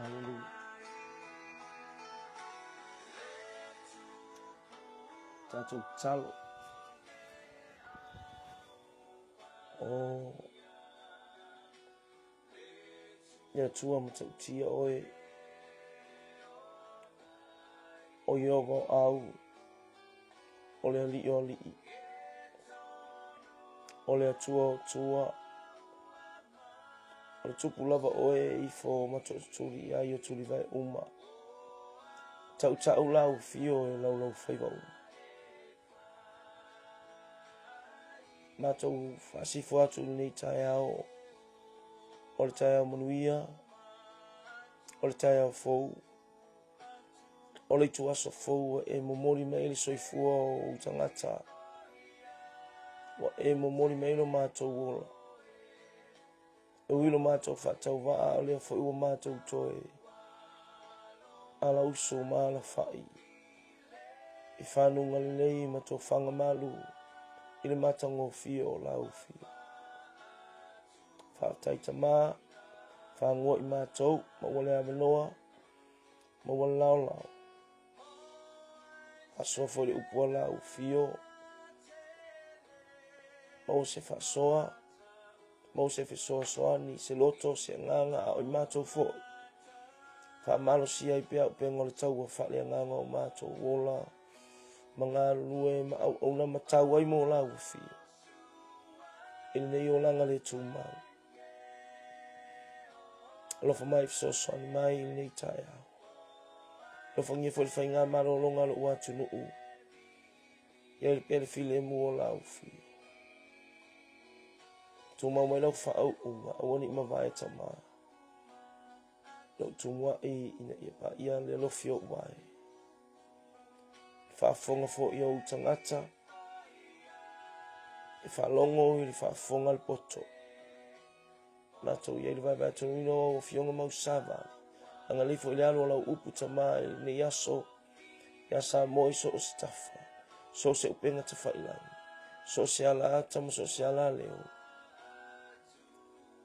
Hallelujah. Tatou tatalo. O le Atua matautia oe, o Ieova o au, o le Alii o alii, o le Atua o Atua, O le tupu lava oe e ifo ma tootutuli i ai o tulivae uma. Tautau lau fio e laulaufaiva uma. Matou faasifo atu i lenei taeao, o le taeao manuia, o le taeao fou, o le ituaso fou ua e momoli mai ai le soifua o ou tagata, ua e momoli mai ai lo matou ola. E ui lo matou faatauvaa, o lea foi ua matou toe alauso ma alafai i fanuga lelei ma tofaga malu i le matagofie o lau afio. Faafetai Tama, fagoa i matou, maua le avanoa, maua le laolao. Faasoa foi le upu a lau afio, maua se faasoa, maua se fesoasoani, se loto, se agaga, a o i matou foi. Faamalosia ai pea auupega o le taua faaleagaga o matou ola ma galulue ma auauna matau ai mo lau afio i lenei olaga le tumau. Alofa mai fesoasoani mai i lenei taeao. Alofagia foi le faiga malologa a lou atunuu. Ia i le pea le filemu o lau afio. Tumau mai lau faauuga, aua ne i mavae tama. Lou tumuai ina ia paia le alofi o ou ae. Faafofoga foi ou tagata, e faalogo i le faafofoga a le poto. Matou i ai le vaevae tonuina o au afioga mau savali. Agalelei foi le alu o lau upu tama i lenei aso, ia Samoa i so o se tafa, so o se upega tafailagi, so o se ala ata ma so o se ala leo.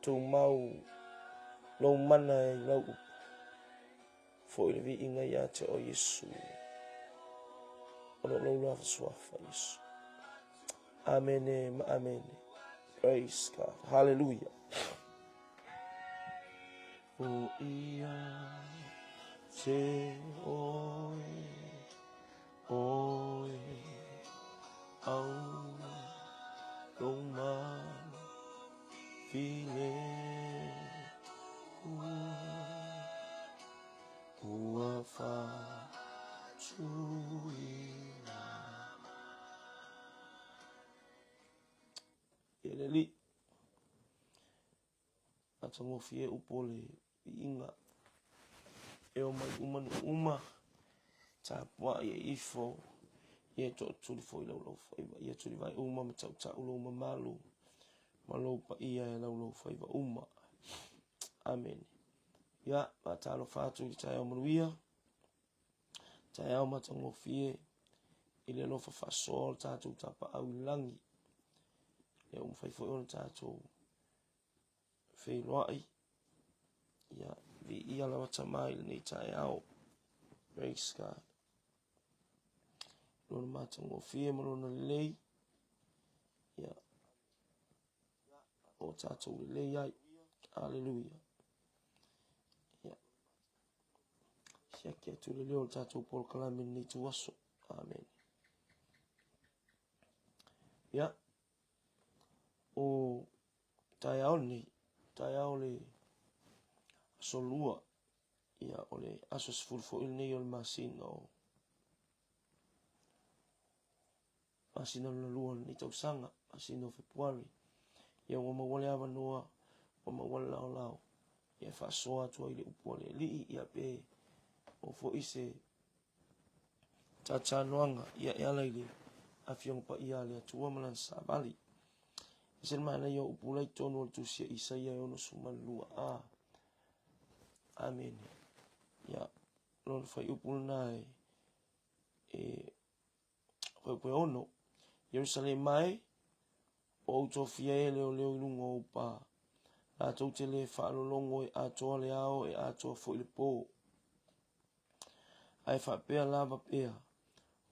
Tumau lou mana i lau upu. Foi le viiga ia te oe Iesu. O lo lou lava suafa Iesu. Amene ma amene. Praise God. Hallelujah. O ia te oe, oe au lou ma file ua, ua fatuina. E le alii, matagofie upu o le viiga e omai uma nuu uma, tapuai e ifo, ia e tootuli foi laulaufaiva, ia tulivae uma ma tautau lou mamalu ma lou paia e laulaufaiva uma. Amene. Ia, faatalofa atu i le taeao manuia, taeao matagofie i le alofa faasoa o le tatou tapaau i le lagi. Lea ua mafai foi ona tatou feiloai. Ia, viia lava Tama i lenei taeao. Praise God. Lona matagofie ma lona lelei. Ia, o tatou lelei ai. Hallelujah. Ia, siaki atu le leo o le tatou polokalame i lenei ituaso. Amen. Ia, o taeao lenei, taeao le aso lua, ia, o le aso 10 foi lenei o le masina o masina lona lua o lenei tausaga, masina o Fepuari. Ia ua maua le avanoa, ua maua le laolao, ia e faasoa atu ai le upu a le Alii, ia pe o foi se tatanoaga, ia e ala i le Afioga Paia a le Atua ma lana savali. E se le manaia o upu la i totonu o le tusi a Isaia e 62 a. Amene. Ia, lona fuaiupu lena e, e fuaiupu e 6. Ierusalema e, o ou tofia e leoleo i luga o ou pā. Latou te le faalologo e atoa le ao e atoa foi le po. Ae faapea lava pea,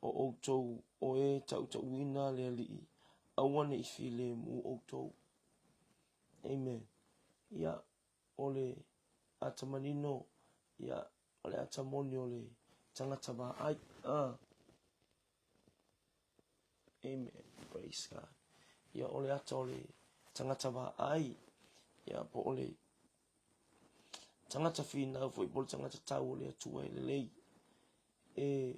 o outou o e tautauina le Alii, aua ne i filemu outou. Amen. Ia, o le ata manino, ia, o le ata moni o le tagata vaai. Ah. Amen. Praise God. Ia, o le ata o le tagata vaai, ia, po o le tagata finau foi po o le tagata tau o le Atua e lelei. E,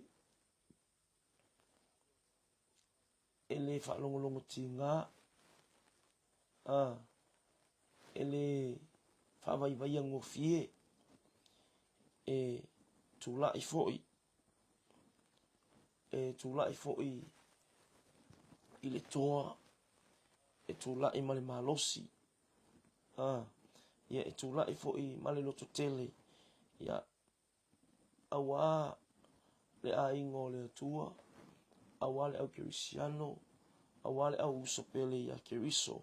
e le faalogologo tigā, a, e le faavaivaia gofie, e tulai foi, e tulai foi i le toa, e tulai ma le malosi, a, ia e tulai foi ma le lototele, ia, auā le aiga o le Atua, auā le au Kerisiano, auā le au uso pele iā Keriso,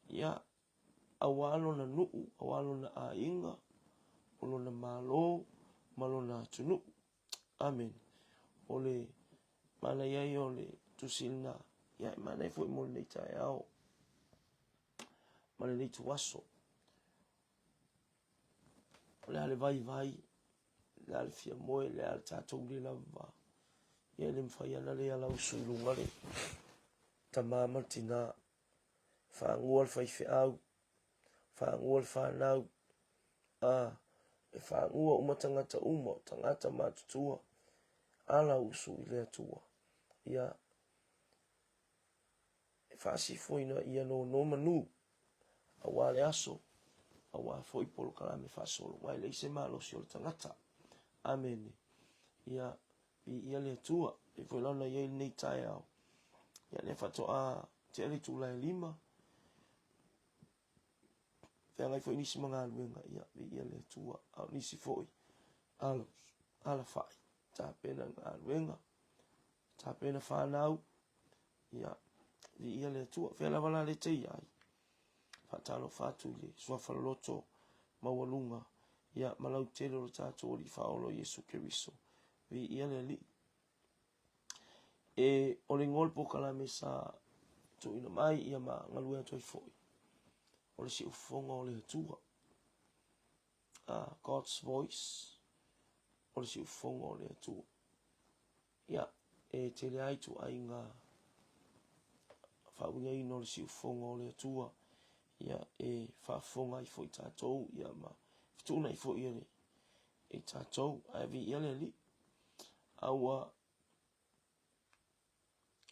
ia, auā lona nuu, auā lona aiga, o lona Malo ma lona atunuu. Amene. O le manaia ia o le tusi lena, ia e manaia foi mo lenei taeao ma lenei ituaso. O le a le vaivai, o le a le fia moe, o le a le tatou le lava. Ia e le mafai ana le ala usu i luga le tamā ma le tinā. Fagua le faifeau, fagua le fanau, a, e fagua uma tagata uma, o tagata matutua, ala usu i le Atua. Ia, e faasifoina ia nonomanu aua le aso, aua foi polokalame faasolo, aua e leai se malosi o le tagata. Amene. Ia, viia le Atua. E foi la ona i ai lenei taeao. Ia, lea faatoa tea le itula e 5. Feagai foi nisi ma galuega, ia, viia le Atua. A o nisi foi, ala, alafai, tapena galuega, tapena fanau, Ia, viia le Atua. Fea lava la le te i ai. Faatalofa atu i le suafa loloto maualuga, ia, ma lautele o le tatou Alii Faaola Iesu Keriso. Viia le Alii. E, o le igoa o le polokalame sa tuuina mai ia ma galue atu ai foi, o le siufofoga o le Atua. God's Voice, o le siufofoga o le Atua. Ia, e tele ai ituaiga faauigaina o le siufofoga o le Atua, ia, e faafofoga ai foi tatou, ia, ma fetuunai foi e, e tatou, ae viia le Alii. A ua,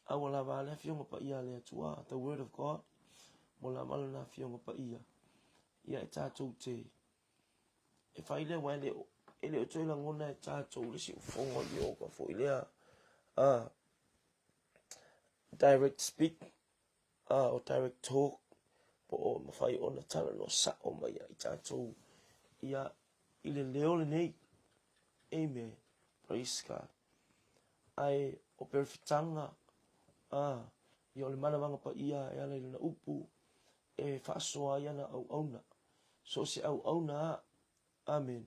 a ua lava le Afioga Paia a le Atua, the Word of God, ua lava lana Afioga Paia, ia, e tatou te E fai lea aua e le o, e le o toe lagona e tatou le siufofoga o Ieova foi lea a direct speak a o direct talk po o mafai ona talanoa sao mai ia i tatou ia i le leo lenei. Amen. Praise God. Ae o perofitaga a ia o le manavaga paia e ala i lana upu e faasoa ai ana auauna. So o se auauna a, amene,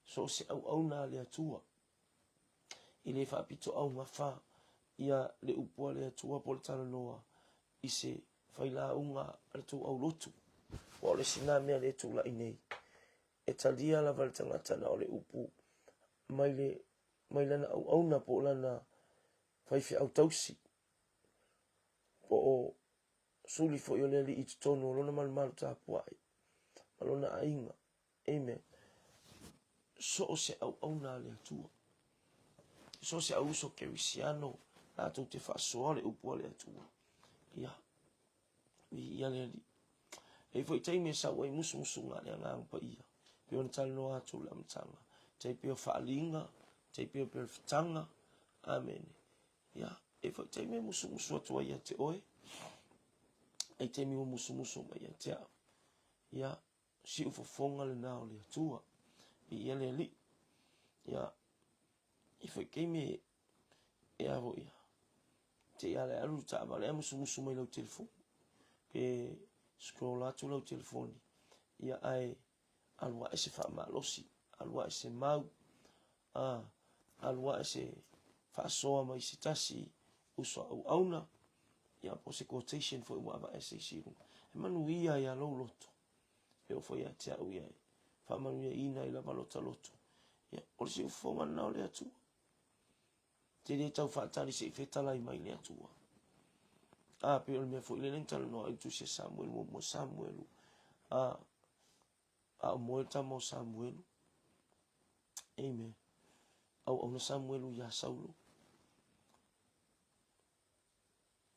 so o se auauna a le Atua, e le faapito augafa ia le upu a le Atua po o le talanoa i se failauga a le tou aulotu. Ua o le isi lena mea lea e tulai nei, e talia lava le tagata na o le upu mai le mai lana auauna po o lana faifeau tausi po o suli foi o le Alii i totonu o lona malumalu tapuai ma lona aiga. Amen. So o se auauna a le Atua. So o se auuso kerisiano latou te faasoa le upu a le Atua. Ia, viia le Alii. E i foi taimi e sau ai musumusuga a le Agaga Paia, pei ona talanoa atu i le amataga, tai pei o faaaliga, tai pei o perofetaga, amene. Ia, e foi taimi e musumusu atu ai ia te oe, e taimi ua musumusu mai ia te au. Ia, siu fofoga lena o le Atua, viia le Alii. Ia, e foi taimi e, e a foi ia, te i ala e alu le taavale ae musumusu mai lau telefoni, pe scroll atu lau telefoni. Ia ae alu ae se faamalosi, alu ae se mau, a, alu ae se faasoa mai se tasi uso a auauna, ia po o se quotation foi ua avaese i se i luga. E manuia ia lou loto, e oo foi ia te au ia e faamanuiaina ai lava lota loto. Ia, o le siufofoga lena o le Atua. Te le tau faatali se i fetalai mai le Atua. A, pei o le mea foi lele na talanoa ai le tusi a Samuelu, muamua Samuelu, a, a o moe le tama o Samuelu. Amen. Auauna Samuelu iā Saulo.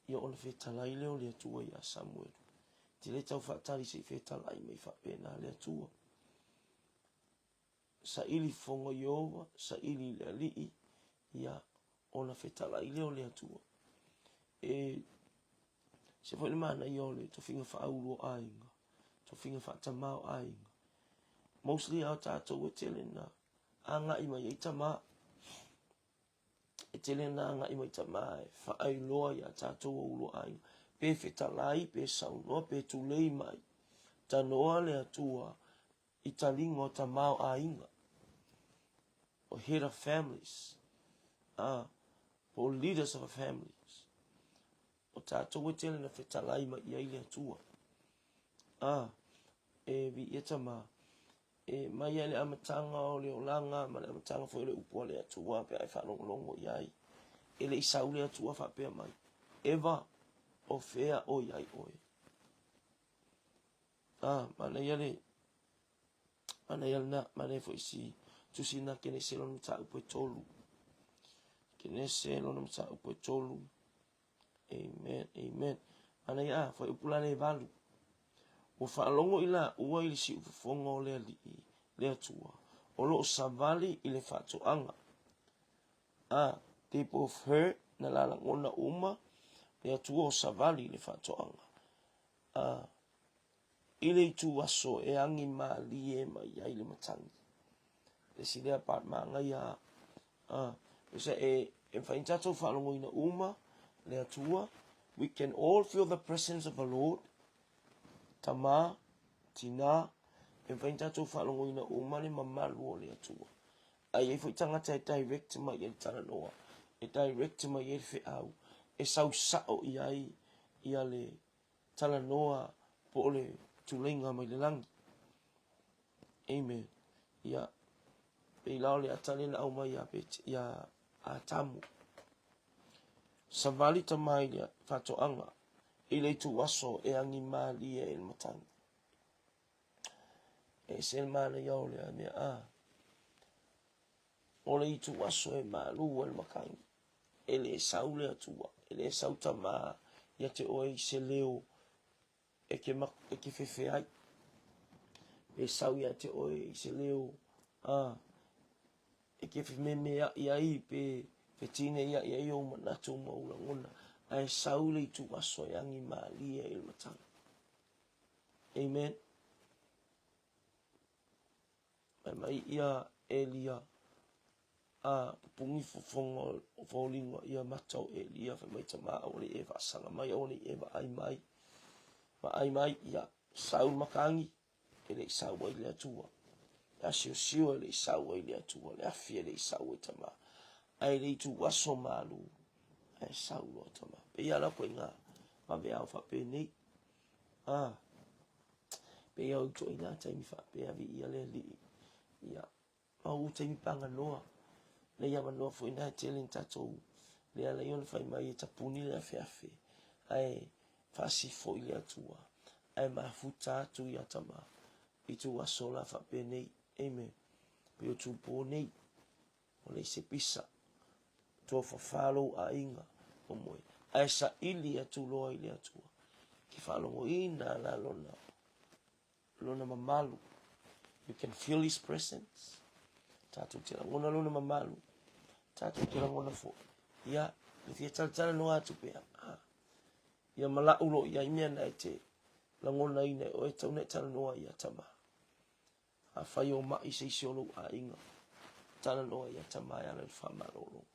Ia ona fetalai lea o le Atua iā Samuelu. Te le tau faatali se i fetalai mai faapena le Atua. Saili fofoga Ieova, saili i le Alii, ia, ona fetalai lea o le Atua. E se foi le manaia o le tofiga faaulu o aiga, tofiga faatamā o aiga. Mostly a o tatou e tele na agai mai ai tamā. E tele na agai mai tamā e faailoa iā tatou o ulu o aiga. Pe fetalai, pe saunoa, pe tulei mai. Tanoa le Atua i taliga o tamā o aiga, o head of families, a, po o leaders of a families. O tātou e tele na fetalai mai i ai le Atua. A, e viia tamā, e mai ai le amataga o le olaga ma le amataga foi o le upu a le Atua pe a e faalogologo i ai. E le i sau le Atua faapea mai, Eva, o fea o i ai oe? Ah, manaia le, manaia lena, manaia foi si tusi na Kenese lona mataupu e tolu. Kenese lona mataupu e tolu. Amen, amen. Manaia, ah, foi upu la le valu. Ua faalogo i laua i le siufofoga o le Alii, le Atua, o lo o savali i le faatoaga. Ah, they both heard, na la lagona uma, le Atua o savali i le faatoaga. A, i le itu aso e agi mālie mai ai le matagi. Le isi lea part māngaia a, a, e, e mafai ona tatou faalogoina uma le Atua. We can all feel the presence of the Lord. Tamā, tinā, e mafai ona tatou faalogoina uma le mamalu o le Atua. A i ai foi tagata e direct mai i ai le talanoa, e direct mai i ai le feau, e sau sao i ai ia le talanoa po o le tuleiga mai le lagi. Amen. Ia, pei la o le ata lea na aumai ia, Pet, ia Atamu. Savali tama i le faatoaga i le ituaso e agi malie i le matagi. E ese le manaia o lea mea a. O le ituaso e malu ai le matagi. E le sau le Atua, e le sau tamā ia te oe i se leo e ke, e ke fefe ai. E sau ia te oe i se leo a, e ke fememeaʻi ai pe fetineiaʻi ai ou manatu ma ou lagona, ae sau le ituaso e agi mālie ai le matagi. Amen. Fai mai ia Elia, a pupungi fofoga o foliga ia mata o Elia, fai mai tamā aua ne i e faasaga mai, aua ne i e vaai mai, vaai mai, ia, sau le matagi, e le i sau ai le Atua. Le asiosio e le i sau ai le Atua, le afi e le i sau ai tamā. Ae le ituaso malu, ae sau loa tamā. Pei lava la koe i ngā vaveao faapenei. A, pei au itoaiga taimi faapea viia le Alii. Ia, ma ua taimi paganoa. Nei avanoa foi na e tele ni tatou le ala i ona fai mai e tapuni le afeafe, ae faasifo i le Atua, ae mafuta atu ia tama i tou aso la faapenei. Amen. Pei o Tupou nei, ua leai se pisa, tofafa lou aiga o moe, ae saili atu loa i le Atua, ke faalogoina la lona, lona mamalu. You can feel his presence. Tatou te lagona lona mamalu. Tatou te lagona foi. Ia, le fia talatalanoa atu pea. Ah. Ia malau lo ia i mea na e te lagonaina e oe tau na e talanoa ia tama. Afai o maʻi se isi o lou aiga, talanoa iā Tama e ala i le faamalologa.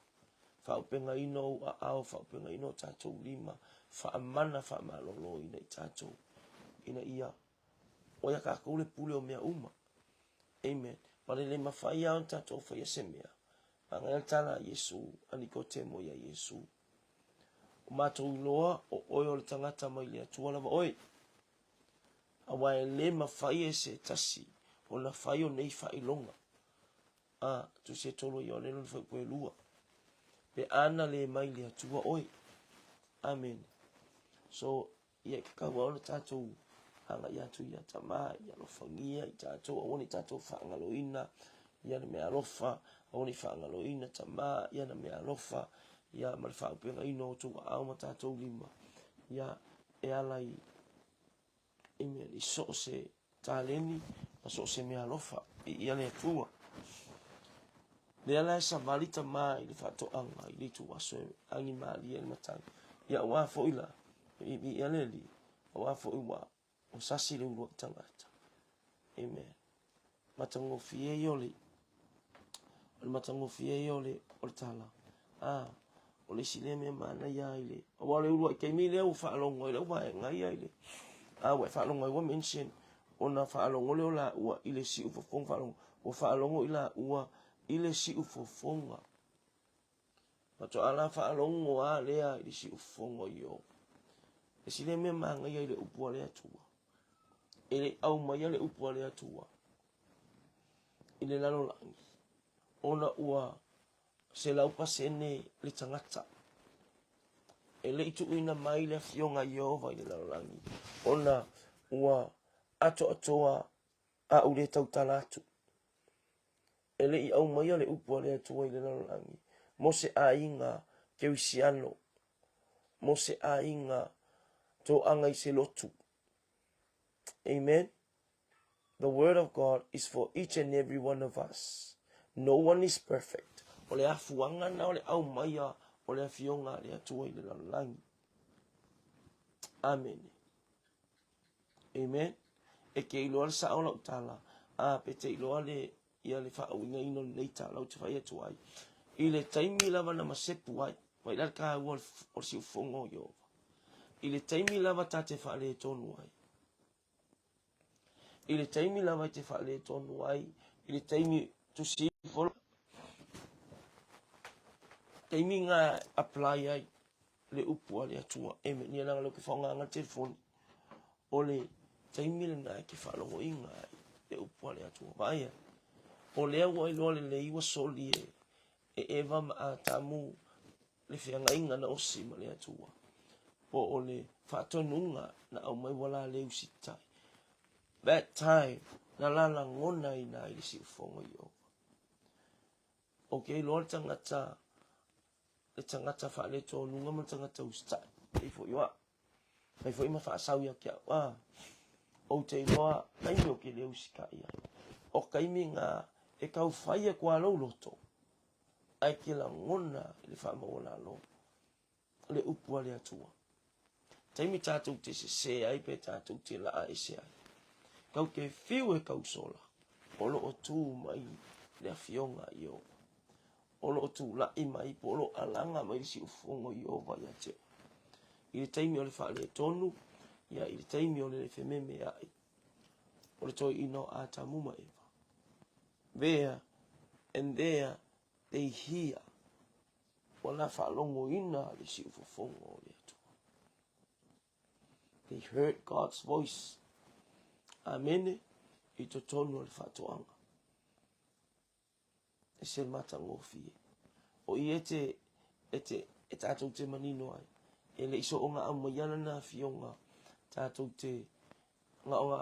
Faaaupegaina ou aao, faaaupegaina o tatou lima, faamana faamaloloina i tatou, ina ia Ua ia tatou le pule o mea uma. Amen. Ma le le mafai lava ona tatou faia se mea. Manaia le tala a Iesu, a Nikotemo ia Iesu. O matou iloa, o oe o le tagata mai le Atua lava oe. Aua e le mafai e se tasi ona fai o nei faailoga. A, tusi e tolu a Ioane lona fuaiupu e lua. Pe ana le mai le Atua oe. Amen. So, Ia e tatau lava ona tatou agai atu ia Tama, ia alofagia i tatou, aua ne i tatou faagaloina ia na mea alofa, aua ne i faagaloina Tama ia na mea alofa, ia ma le faaaupegaina o outou aao ma tatou lima, ia e ala i, amen, i so o se taleni ma so o se mea alofa, viia le Atua. Lea la e savali Tama i le faatoaga i le ituaso e agi malie ai le matagi. Ia aua foi la, viia le Alii, aua foi ua sasi le uluai tagata. Amen. Matagofie ia o le o le matagofie ia o le o le tala. A, o le isi lea mea manaia i le aua o le uluai taimi lea ua faalogo ai lau vaega ia i le a ua e faalogo ai ua mention ona faalogo lea o laua i le siufofoga faalogo ua faalogo i laua i le siufofoga faatoa la faalogo a lea i le siufofoga o Ieova. Le isi lea mea manaia i le upu a le Atua e le i aumaia le upu a le Atua i le lalolagi ona ua 100% le tagata. E le i tuuina mai le afioga a Ieova i le lalolagi ona ua atoatoa a ua le tautala atu. E le i aumaia le upu a le Atua i le lalolagi mo se aiga kerisiano, mo se aiga toaga i se lotu. Amen. The word of God is for each and every one of us. No one is perfect. O le afuaga na o le aumaia o le afioga a le Atua i le lalolagi. Amene. Amen. E te iloa le sao o lau tala, a pe te iloa le ia le faauigaina o lenei tala ou te fai atu ai. I le taimi lava na masepu ai, mai la le kāua o le siufofoga o Ieova. I le taimi lava ta te faaletonu ai. I le taimi lava i te faaletonu ai, i le taimi tusi ifo taimi nga apply ai le upu a le Atua. Amen. Ia leaga lea ou te faaaogaina le telefoni, o le taimi lena e te faalogoina ai le upu a le Atua. Vaaia, o lea ua iloa lelei ua soli e, e Eva ma Atamu le feagaiga na osi ma le Atua, po o le faatonuga na aumai ua la le usitai. That time, na lalagonaina ai le siufofoga o Ieova. Ou te iloa le tagata, le tagata faaletonuga ma le tagata usitai, pei foi o au. Fai foi ma faasau ia te au, a, ou te iloa taimi ou te le usitai ai. O taimi na e tau fai atu a lou loto, ae te lagona i le faamaualalo le upu a le Atua. Taimi tatou te sese ai pe tatou te laa ese ai. Kau te fiu e kausola, o lo o tū mai le afioga a Ieova. O lo o tula'i mai po o lo o alaga mai le siufofoga o Ieova ia te oe. I le taimi o le faaletonu, ia i le taimi o le fememea'i, o le toeaina o Atamu ma Eva. There and there they hear. Ua la faalogoina le siufofoga o le Atua. They heard God's voice. Amene i totonu o le faatoaga. E se matagofie. O i e te, e te, e tātou te manino ai. E le i so o ngā aumaia lana afioga, tātou te, ngā o ngā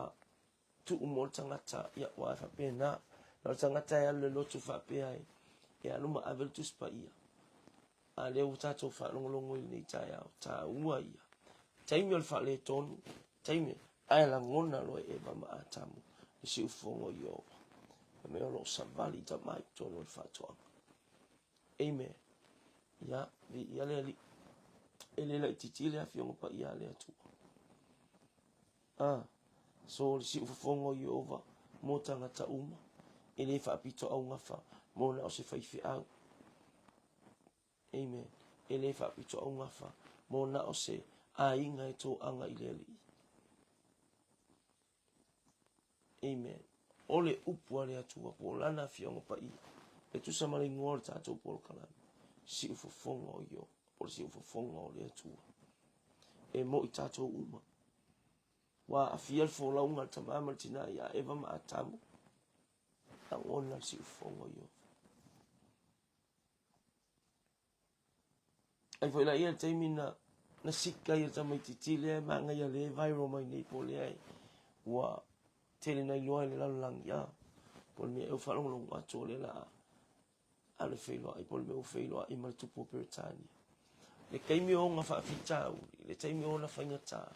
tuu mo le tagata, ia, ua e faapena. Na o le tagata e alu le lotu faapea e, e alu ma ave le Tusi Paia. A lea ua tatou faalogologo i lenei taeao, taua ia. Taimi o le faaletonu, taimi, ae lagona loa e Eva ma Atamu le siufofoga o Ieova. Fai mai o lo o savali tama i totonu o le faatoaga. Amen. Ia, viia le Alii. E le laitiiti le Afioga Paia a le Atua. A, so le siufofoga o Ieova mo tagata uma, e le faapito augafa mo na o se faifeau. Amen. E le faapito augafa mo na o se aiga e toaga i le Alii. Amen. O le upu a le Atua po o lana afioga paia e tusa ma le igoa o le tatou polokalame, Siufofoga o Ioba, po o le Siufofoga o le Atua. E mo'i tatou uma. Ua aafia le folauga a le tama ma le tinā ia Eva ma Atamu. Lagona le siufofoga o Ioba. Ai foi la ia le taimi na na sika ia tamaitiiti lea e manaia lea e viral mai nei po o lea e ua tele na iloa i le lalolagi a po o le mea ea ua faalogologo atu o lea la a alu e feiloai po o le mea ua feiloai ma le tupu o Peretania. Le taimi o ona faafitauli, le taimi o ona faigata,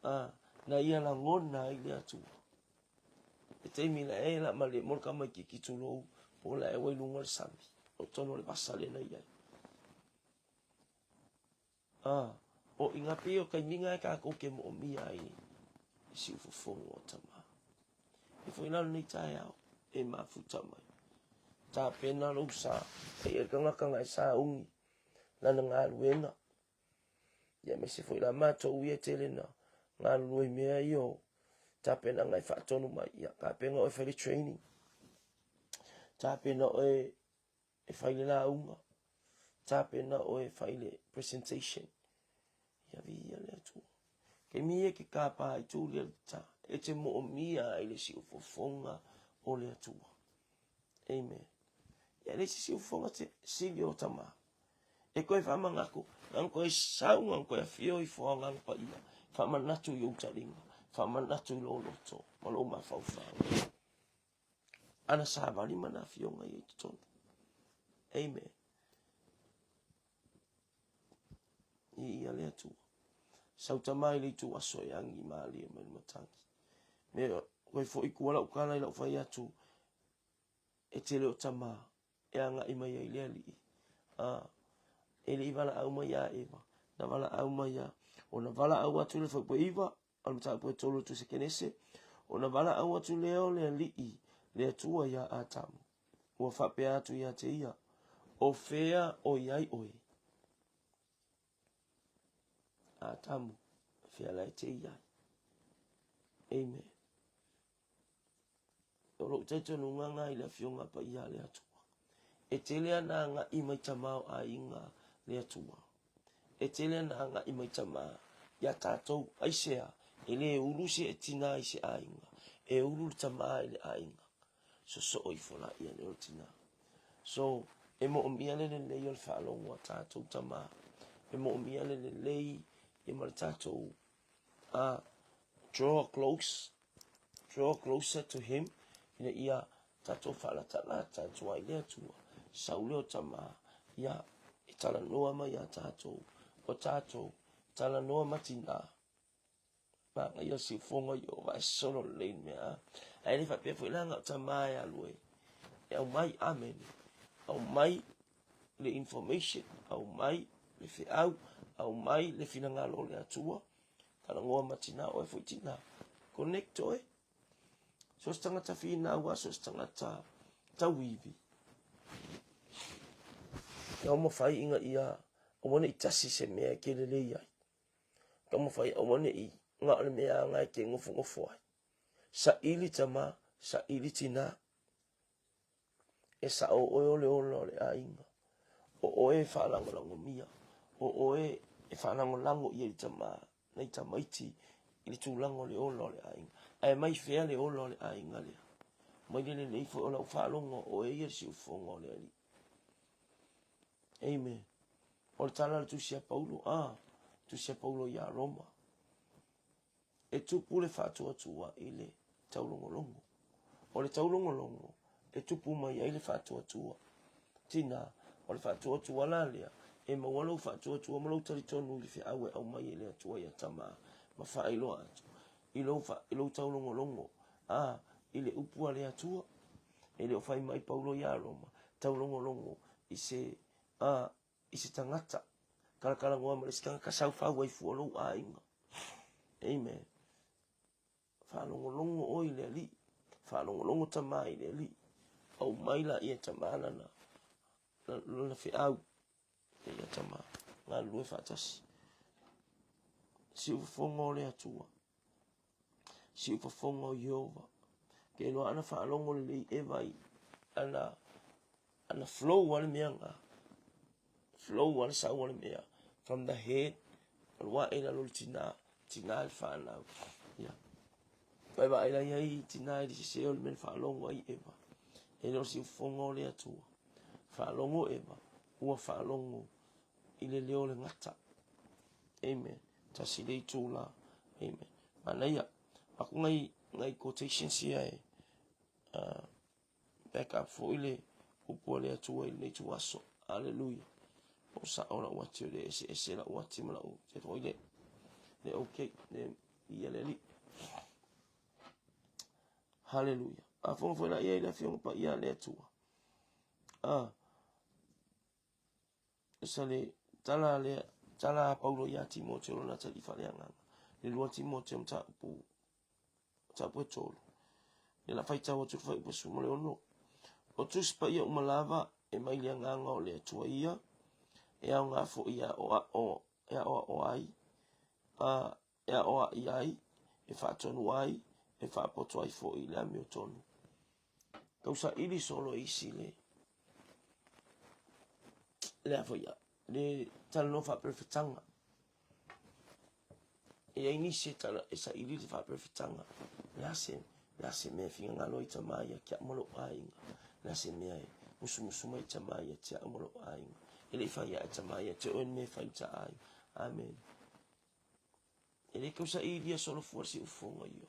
a, na ia lagona ai le Atua. Le taimi na e la ma le mo le tamaitiiti tulou, po o la e ua i luga o le sami, o totonu o le vasa lea na i ai. A, o i ngā pei o taimiga e tātou ke moomia ai i siufofoga o tama. E foi la lenei taeao e mafuta mai. Tapena lou sa, e i ai le tagata na e sauni lana galuega. Ia aemaise foi la matou ia e tele na galulue i mea ia o tapenaga e faatonu mai. Ia tapena oe e fai le training, tapena oe e fai le lauga, tapena oe e fai le presentation. Ia viia le Atua. Taimi ia e te kāpā i tū le alita, e te moomia ai le siufofoga o le Atua. Amen. Ia le se siufofoga te sili o tama. E koe whamanako, ngan koe sau, ngan koe awhio i foa ngan pa ia. Whamanatu i ou talinga, whamanatu i lou loto, ma lou mafaufau. Ana savali ma na afioga ia i totonu. Amen. I ia le Atua. Sau tama i le itu aso e agi malie mai le matagi. Me koe foi kua lau tala i lau fai atu e tele o tama e agai mai ai le alii. A, e le i valaau mai ia Eva, na valaau mai ia, ona valaau atu le fuaiupu e 9, o le mataupu e 3 o le Tusi Kenese, ona valaau atu lea o le alii, le Atua iā Atamu, ua faapea atu ia te ia, O fea o i ai oe? Atamu, fea la e te i ai? Amen. O lou talitonuga lena i le Afioga Paia a le Atua. E tele ana agai mai tama o aiga le Atua. E tele ana agai mai tama iā tatou. Aisea? E le ulu se tina i se aiga, e ulu le tama i le aiga. Sosoo ifo laia lea o le tina. So, e moomia le lelei o le faalogo a tatou tama. E moomia le lelei ia ma le tatou draw close, draw closer to him, ina ia tatou faalatalata atu ai le Atua, sau lea o tama, ia, e talanoa mai ia tatou, o tatou, talanoa ma tinā, manaia siufofoga i o vae solo lelei le mea, ae le faapea foi la na o tama e alu e, e aumai, amene, aumai le information, aumai le feau, aumai le finagalo o le Atua, talanoa ma tina oe foi tina, connect oe. So se tagata finau a, so se tagata tauivi. Taumafai ina ia aua ne i tasi se mea e ke lelei ai. Taumafai aua ne i na o le mea anga e ke nofonofo ai. Saili tama, saili tina. E sao oe o le ola o le aiga. O oe e faalagolagomia. O oe e faalagolago i ai le tama, nai tamaiti i le tulaga o le ola o le aiga. Ae mai fea le ola o le aiga lea? Mai le lelei foi o lau faalogo o oe ia le siufofoga o le Alii. Amen. O le tala a le Tusi a Paulo, a, Tusi a Paulo iā Roma. E tupu le faatuatua i le taulogologo. O le taulogologo e tupu mai ai le faatuatua. Tina, o le faatuatua la lea, e maua lou faatuatua ma lou talitonu i le feau e aumai e le Atua ia Tama ma faailoa atu i lou, i lou taulogologo, a, i le upu a le Atua. E le o fai mai Paulo iā Roma, taulogologo i se, a, i se tagata, talatalanoa ma le isi tagata, saufau ai fua lou aiga. Amen. Faalogologo oe i le Alii, faalogologo tama i le Alii. Aumai laia e tama lana, lana feau ia tama, galulue faatasi. Siufofoga o le Atua. Siufofoga o Ieova. Ke iloa ana faalogo lelei Eva i ana ana flow a le mea na. Flow a le sau a le mea from the head alu ae i lalo le tina, tina i le fanau. Ia. Vai vaai la iai tina i le sese o le mea na faalogo ai Eva. E le o siufofoga o le Atua. Faalogo Eva, ua faalogo i le leo o le gata. Amen. Tasi le itu la. Amen. Manaia. Aku ngai ngai quotations ia e back up foi le upu a le Atua i lenei ituaso. Hallelujah. O sao lau ati o le ese ese lau ati ma lau te foi le le okay le ia le ali. Hallelujah. A fonga foi la ia i le afioga pa ia le Atua. Ah, Sa le tala lea, tala a Paulo iā Timoteo lona tali faaleagaga. Le lua Timoteo mataupu, mataupu e tolu. Le la faitau atu le fuaiupu e 16. O Tusi Paia uma lava e mai le agaga o le Atua ia, e aoga foi e aoao, e aoao ai, a e aoai ai, e faatonu ai, e faapoto ai foi i le amiotonu. Tausaili solo e isi le le a foi le talanoa faaperefetaga. E i ai nisi e, tala, e saili le faaperefetaga. Le a se, le a se mea e finagalo ai tama ia ki au ma lou aiga. Le a se mea e musumusu mai tama ia te au ma lou aiga. E le i fai ae tama ia te oe le mea e fai i ta aiga. Amen. E le tausailia solofua siufofoga io.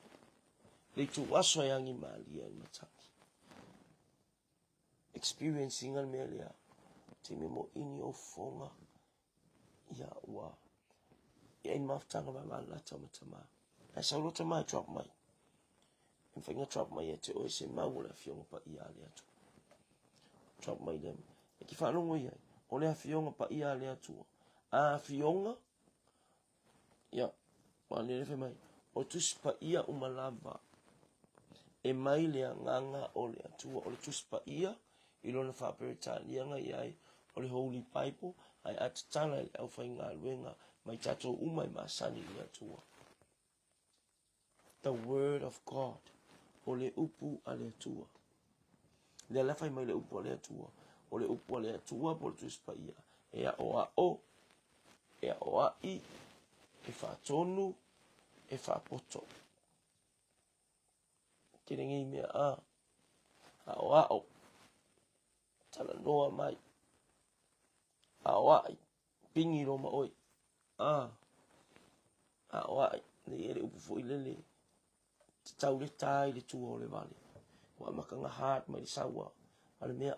Le ituaso e agi malie ai le matagi. Experience inga le mea lea. Te me mo ini o fofoga. Ia ua. Ia i mafutaga vavalata ma tama. Ae sau loa tama e drop mai. E mawhai nga drop mai e te oe se mau o le afioga paia a le Atua. Drop mai le. E ki whaalongo ia. O le afioga paia a le Atua. A afioga Ia, ma le fai mai, o Tusi Paia uma lava e mai le agaga o le Atua, o le Tusi Paia i lona faa-Peretania i ai, o le Holy Bible, ae a tatala i le aufaigaluega mai tatou uma e masani i le Atua. The Word of God, o le upu a le Atua. Lea la fai mai le upu a le Atua, o le upu a le Atua po o le Tusi Paia, e aʻoaʻo, e aʻoaʻi, e faatonu, e faapoto. Tele nei mea a aʻoaʻo, talanoa mai, aʻoaʻi, pigi loa ma ʻoe. A, aʻoaʻi, le i e le upu foi lele, tatau le tā i le tua o le vale. Ua amata na hard mai le sau a le mea.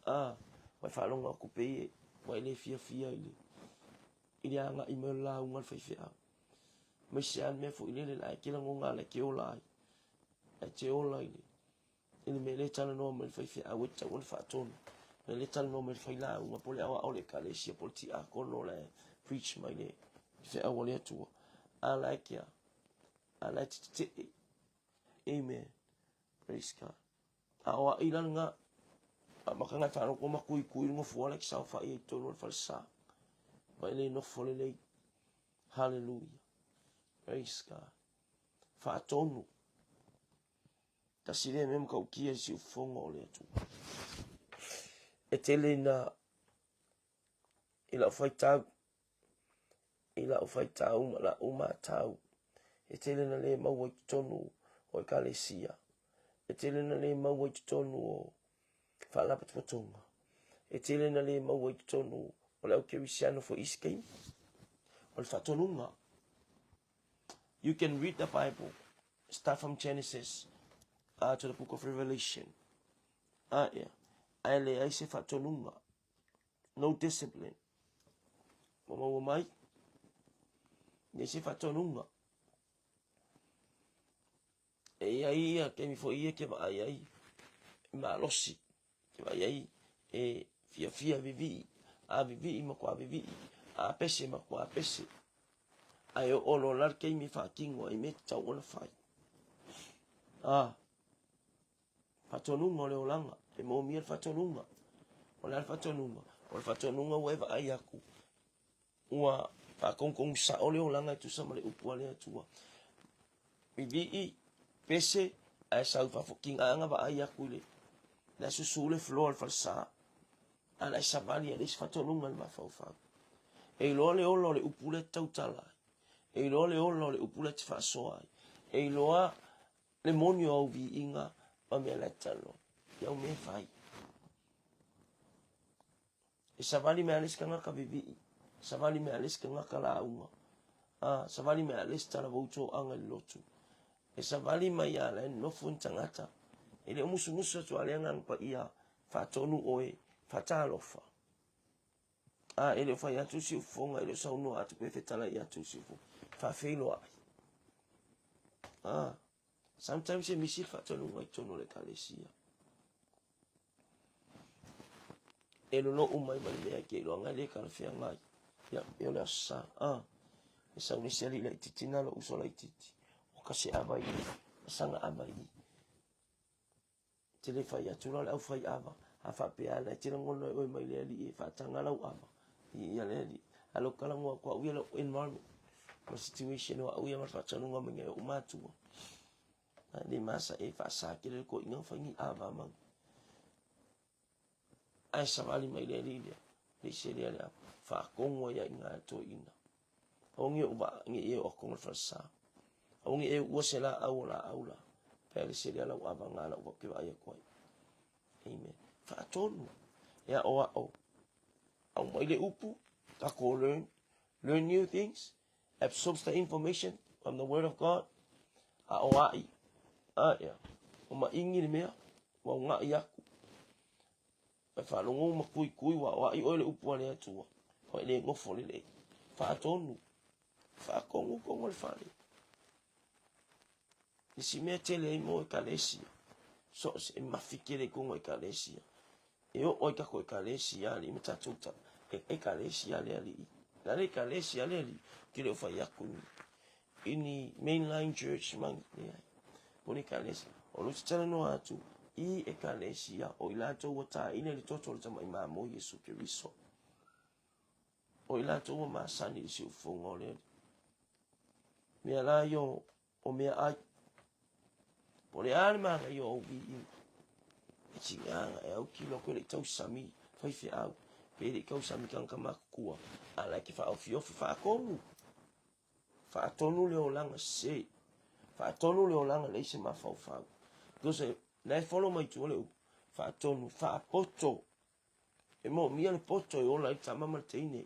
A, ua e faalogo atu pei e, ua e le fiafia i le, i le agai mai o le lauga a le faifeau. Aemaise lava le mea foi lele la e te lagona la e te ola ai. La e te ola i le, i le mea lea e talanoa mai le faifeau e tatau ona faatonu. Le mea lea e talanoa mai le failauga po o le aoao o le ekalesia po o le tiakono la e preach mai le feau a le Atua. A la e ke a? A la e te tetee. Amen. Praise God. A o a ila nga a maka ngai whanau ma kui kui lunga fua le ki saofai i tonu o le falesa. Ma e le nofo lelei. Hallelujah. Praise God. Faatonu. Tasi lea mea matautia i siufofoga o le Atua. E tele ina i lau faitau, i lau faitau ma lau matau, e tele na le maua i totonu o ekalesia, e tele na le maua i totonu o faalapotopotoga, e tele na le maua i totonu o le au kerisiano foi isi taimi, o le faatonuga. You can read the Bible, start from Genesis to the book of Revelation. Ah, yeah. Ae leai se faatonuga. No discipline. Ua maua mai. Leai se faatonuga. E i ai ia taimi foi ia ke vaai ai e malosi, ke vaai ai e fiafia vivii, a vivii matua vivii, a pese matua pese. Ae oo loa la le taimi e faatino ai mea tatau ona fai. A, faatonuga o le olaga, e moomia le faatonuga. O le a le faatonuga? O le faatonuga ua e vaai atu, ua faatonutonu sao le olaga e tusa ma le upu a le Atua. Vivii, Pese ae sau i fafo tigaga vaai atu i le la susu le floor o le falesa a la e savali e leai se faatonuga i le mafaufau. E iloa le ola o le upu lea e te tautala ai. E iloa le ola o le upu lea e te faasoa ai. E iloa le moni o au viiga ma mea la e te talanoa i au mea e fai. E savali mai lava le isi tagata vivii, savali mai lava le isi tagata lauga, a, savali mai lava le isi talavou toaga i le lotu. E savali mai lava la e nonofo ni tagata. E le o musumusu atu lava le Agaga Paia, faatonu oe, faatalofa. A, e le o fai atu le siufofoga, e le o saunoa atu pe fetalai atu le siufofoga. Faafeiloai. A, sometimes e misi le faatonuga i totonu o le Ekalesia. E lolou mai ma le mea e te iloaga e le talafeagai. Ia, e o le aso sa. A, e sau le isi alii laitiiti na lou uso laitiiti. O ka se ava i saga ava i. Te le fai atu la o le au fai ava. A faapea la e te lagona e oe mai le alii e faataga lau ava. I ia le alii. A lo talanoa atu au ia lou environment ma situation o au ia ma le faatonuga mai nai ou matua. A le masa e faasa tele le toeaina na fai ni ava ma ae savali mai le alii lea, le isi lea le ava, faatonu ai i ina e le toeaina. Aua ne i ou vaa, ne i e oo atu i le falesa. Aua ne i e uua se laau o laau la, pe a le isi lea lau ava na lau ou te vaai atu ai. Amen. Faatonu, e aoao, aumai le upu, tatou learn, learn new things, absorbs the information from the word of God, aoai, a ea, o maʻigi le mea, ua unaʻi aku, e faalogo ma kuikui ua aoai oe le upu a le Atua, ua e le nofo lelei, faatonu, faatonu tonu o le fale. Isi mea tele ai mo ekalesia, so se e mafi tele i tonu o ekalesia. E oo ai tatou ekalesia alii ma tatou ta, e ekalesia le alii. Na le ekalesia le alii, ke le o fai atu ni, i ni mainline church ma ni, leai. Po le ekalesia, o lo te talanoa atu i ekalesia o i latou ua taina i le toto o le Tamai Mamo Iesu Keriso. O i latou ua masani i le siufofoga o le Alii. Mea la ia o mea ai. Po o le a le manaia o au viiga. E tigaga e autilo atu e le i tausami faifeau, pe le i tausami tagata matutua, a la e te faaofiofi faatonu. Faatonu le olaga sese. Faatonu le olaga leai se mafaufau. Because la e follow mai tua le upu, faatonu, faapoto. E moomia le poto e ola ai le tama ma le teine.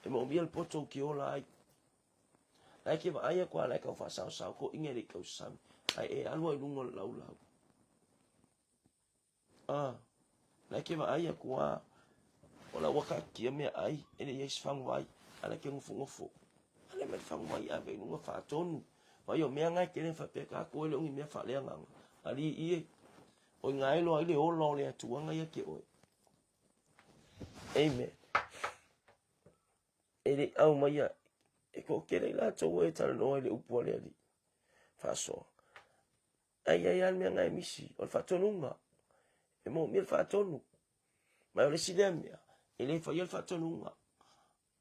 E moomia le poto ou te ola ai. La e te vaai atu a la e tau faasaosao toʻiga e le i tausami. Ae e alu ai luga o le laulau. Ah, la e te vaai atu a o la ua taatia mea ai e le i ai se faguvai. A la e te nofonofo. A le mai le faguvai ave i luga faatonu. Vaai o mea na e tele faapea tatou e le o ni mea faaleagaga. Alii e, O ina e iloa ai le ola o le Atuaga ia te oe. Amen. E le i aumaia e toatele i latou e talanoa i le upu a le Alii. Faasoa. Ae i ai lava le mea na e misi, o le faatonuga. E moomia le faatonu. Ma o le isi lea mea, e le faia le faatonuga.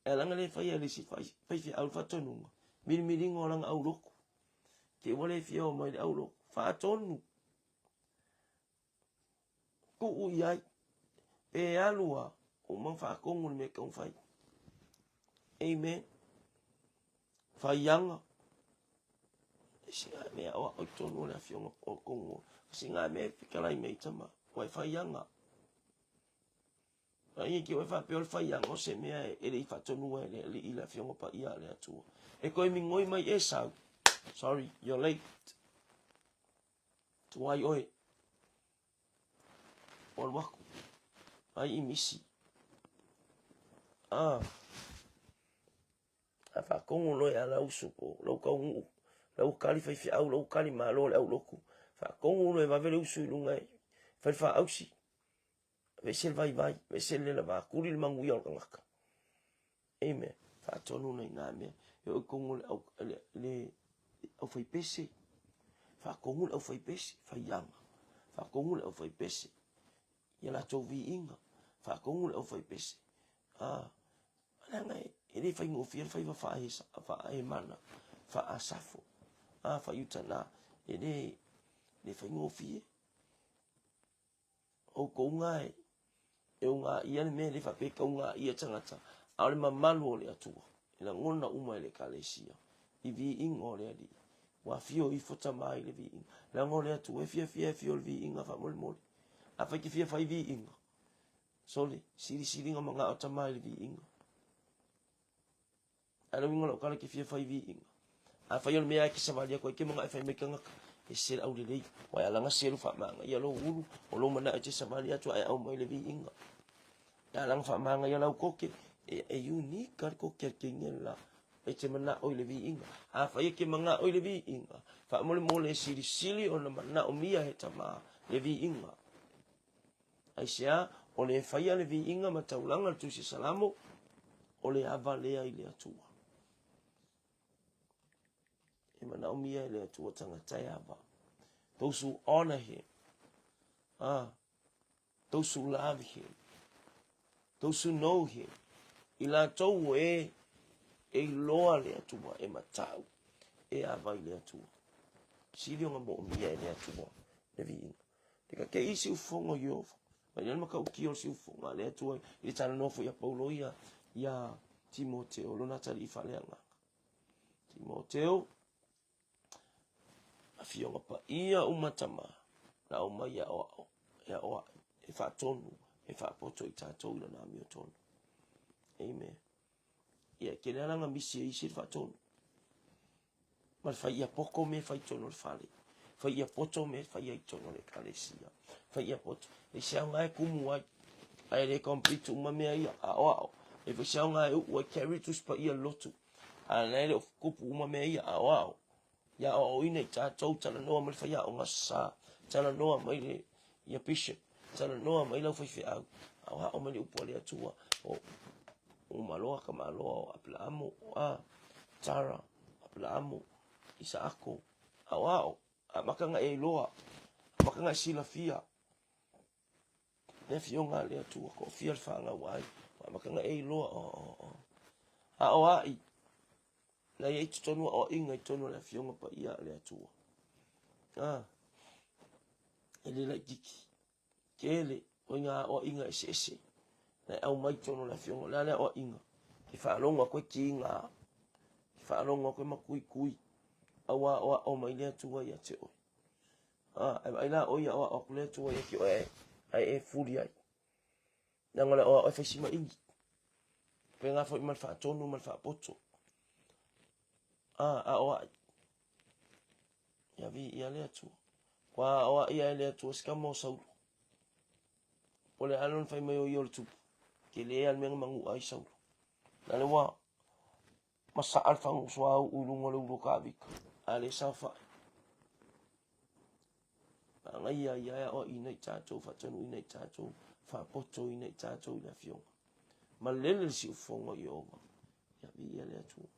E ala ona le faia e le isi faifeau le faatonuga, milimiliga o lana aulotu. Te ua le fia o mai le aulotu. Faatonu. Tuu i ai. Pe alu a, ua uma ona faatonu le mea e tatau ona fai. Amen. Faiaga. E singa mea o ao i tonu o le afioga o tonu. Singa mea e fetalai mai tama. Ua e faiaga. A ia te oe faapea o le faiaga o se mea e le i faatonua e le Alii le Afioga Paia a le Atua. E toe migoi mai Esau. Sorry, you're late. Tuai oe. O alu aku. Ai i misi. Ah. A faatonu loa ia lau uso po o lau taunuu, lau kali faifeau, lau kali malo le aulotu. Faatonu loa e vave le usu i luga e fai le faaausi. Aveese le vaivai, aveese le lelava, tuli le manuia o le tagata. Amen. Faatonu nai nā mea. E oo i tonu o le au, le, le aufaipese. Faatonu le aufaipese, faiaga. Faatonu le aufaipese ia latou viiga. Faatonu le aufaipese. Ah, leaga e, e le faigofie le faiva faaemana, faasafo, ah, faaiuta na. E le, Le faigofie. Outou ga e, e ugaia le mea le faapea e taugaia tagata, a o le mamalu o le Atua, e lagona uma e le Ekalesia i viiga o le Alii. Ua afio ifo tama i le viiga. Leaga o le Atua e fiafia e afio i le viiga faamolemole. Afai e te fia fai viiga, sole, silisiliga manao tama i le viiga. Ae le uiga o lau tala e te fia fai viiga. Afai o le mea e te savali atu ai, te manao e fai mai tagata, e se le aulelei. Ua e alaga selu faamagaia lou ulu, o lou manao e te savali atu ae aumai le viiga. E alaga faamagaia lau koke, e, e unique le koke a le teine le la. E te manao i le viiga. Afai e te manao i le viiga, faamolemole e silisili ona manaomia he tama le viiga. Aisea? O le faia le viiga ma taulaga le Tusi Salamo, o le ava lea i le Atua. E manaomia e le Atua tagata e ava. Those who honor him. Ah, those who love him. Those who know him. I latou o e e iloa le Atua, e matau, e ava i le Atua. Sili ona moomia e le Atua le viiga. Le ka ke i siufofoga o Ieova. Mai le matautia o le siufofoga a le Atua i le talanoa foi a Paulo ia iā Timoteo, lona atalii faaleagaga. Timoteo, Afioga paia uma tama, na aumai e aoao, e aoai, e faatonu, e faapoto i tatou i lana amiotonu. Amen. Ia, e tele lava misi e isi le faatonu. Ma le fai ia poto me fai tonu o le fale. Fai ia poto me fai ai tonu o le ekalesia. Fai ia poto. E se aoga e kumu ai. Ae le complete uma mea ia. Aoao. E fai se aoga e uu ai carry tusi paia le lotu. A na e le o kupu uma mea ia. Aoao. Ia aoaoina i tatou, talanoa mai le faiaoga sa, talanoa mai le ia bishop, talanoa mai lau faifeau, aoao mai le upu a le Atua, o Umaloa, Kamaloa, o Apelaamo, o a, Tara, Apelaamo, Isaako, aoao, amata na e iloa, amata na e silafia, le afioga a le Atua, toafia le fanau a ai, amata na e iloa, o, o, o. Aoai, Na i ai totonu aoaiga i totonu o le Afioga Paia a le Atua. A, e le laititi. Tele o ngā aoaiga eseese. Na e aumai totonu o le Afioga. O le a le aoaiga? Ke faalogo atu e kiga. Ke faalogo atu e makuikui. A ua aoao mai le Atua ia te oe. A, e vaai la oe ia aoao atu le Atua ia te oe ae e fuli ai. Leaga o le aoao e fai si maʻi. Faapena foi ma le faatonu ma le faapoto. A, aoaʻi. Ia viia le Atua. Ua aoaʻi ae le Atua se tama o Saulo. Po o le a lona fai mai o ia o le tupu. Tele a le mea na manuʻa ai Saulo. Na le ua masaa le fagu suauu i luga o le ulu o Tavita, a le saofai. Manaia ia e aoaʻina i tatou, faatonuina i tatou, faapotoina i tatou i le Afioga. Malele le siufofoga o Ieova, ia viia le Atua.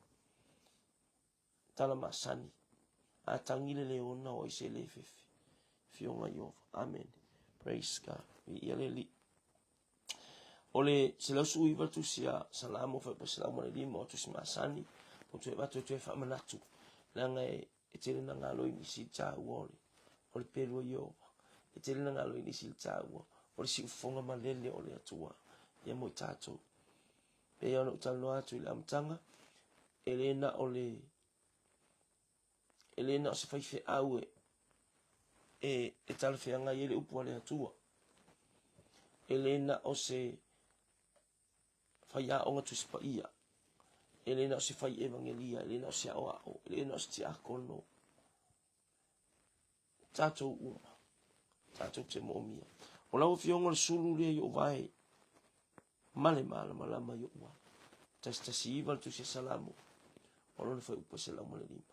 Tala masani, a tagi le leona o ai se le fefe. Afioga Ieova. Amen. Praise God. Viia le Alii. O le 119 le tusi a Salamo fai pa 105 o tusi masani, o toe avatu e toe faamanatu, leaga e E tele na galo i nisi le taua o le, o le pelu a Ieova. E tele na galo i nisi le taua o le siufofoga malele o le Atua ia mo i tatou. Pei ona ou talanoa atu i le amataga, e le na o le, e le na o se faifeau e, e, e talafeagai ai le upu a le Atua. E le na o se faiaoga Tusi Paia, e le na o se fai evagelia, e le na o se aoao, e le na o se tiakono. Tatou uma, tatou te moomia. O lau afioga o le sulu lea i ou vae, ma le malamalama i ou ala. 119 le Tusi a Salamo, o lona fuaiupu e 105.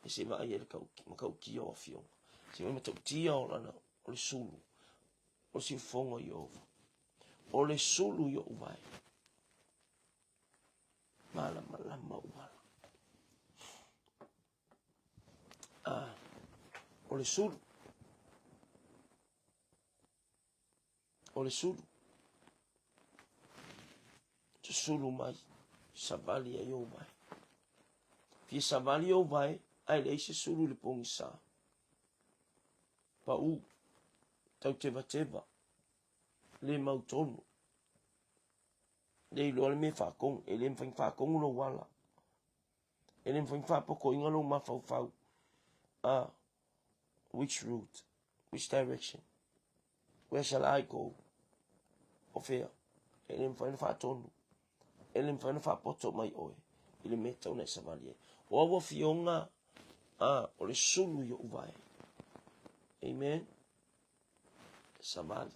E se vaai ai le matautia o afioga. Se vaai matautia o lana, o le sulu, o le siufofoga o Ieova. O le sulu i ou vae. Malamalama ou ala. Ah, o le sulu. O le sulu. Susulu mai, savali ai ou vae. Fia savali ou vae, ae leai se sulu i le pogisa. Paū, tautevateva, le mautonu, le iloa le mea e faatonu, e le mafai ona faatonu lou ala, e le mafai ona faapotoina lou mafaufau. Ah, which route, which direction, where shall I go? O fea? E le mafai ona faatonu, e le mafai ona faapoto mai oe i le mea e tatau ona e savali ai. O au afioga, ah, o le sulu i ou vae. Amen. Savali.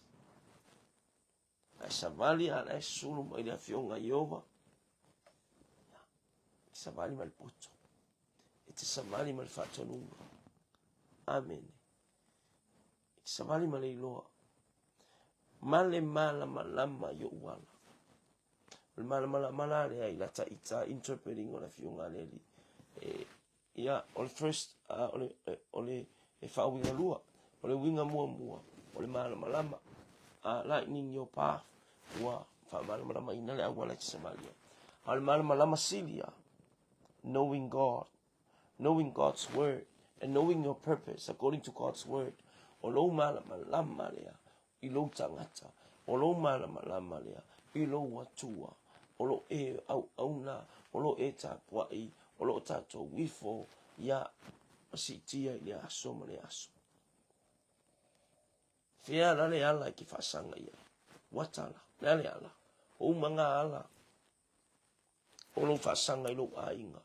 Ae savali a la e sulu mai le afioga Ieova. E savali ma le poto. E te savali ma le faatonuga. Amene. E te savali ma le iloa. Ma le malamalama i ou ala. O le malamalama la lea i lata ita interpreting o le afioga a le Alii. E, ia, o le first, uh, o le, o le, e faauiga lua. O le uiga muamua, o le malamalama. Uh, lightning your path, ua faamalamalamaina le auala e te savali ai. A o le malamalama sili lava, knowing God, knowing God's word, and knowing your purpose according to God's word. O lou malamalama lea i lou tagata, o lou malamalama lea i lou Atua, o lo e auauna, o lo e tapuai, o lo o tatou ifo ia ma siitia i le aso ma le aso. Fea la le ala e ke faasaga i ai? Ua tala, le a le ala? O uma ngā ala o lou faasaga i lou aiga.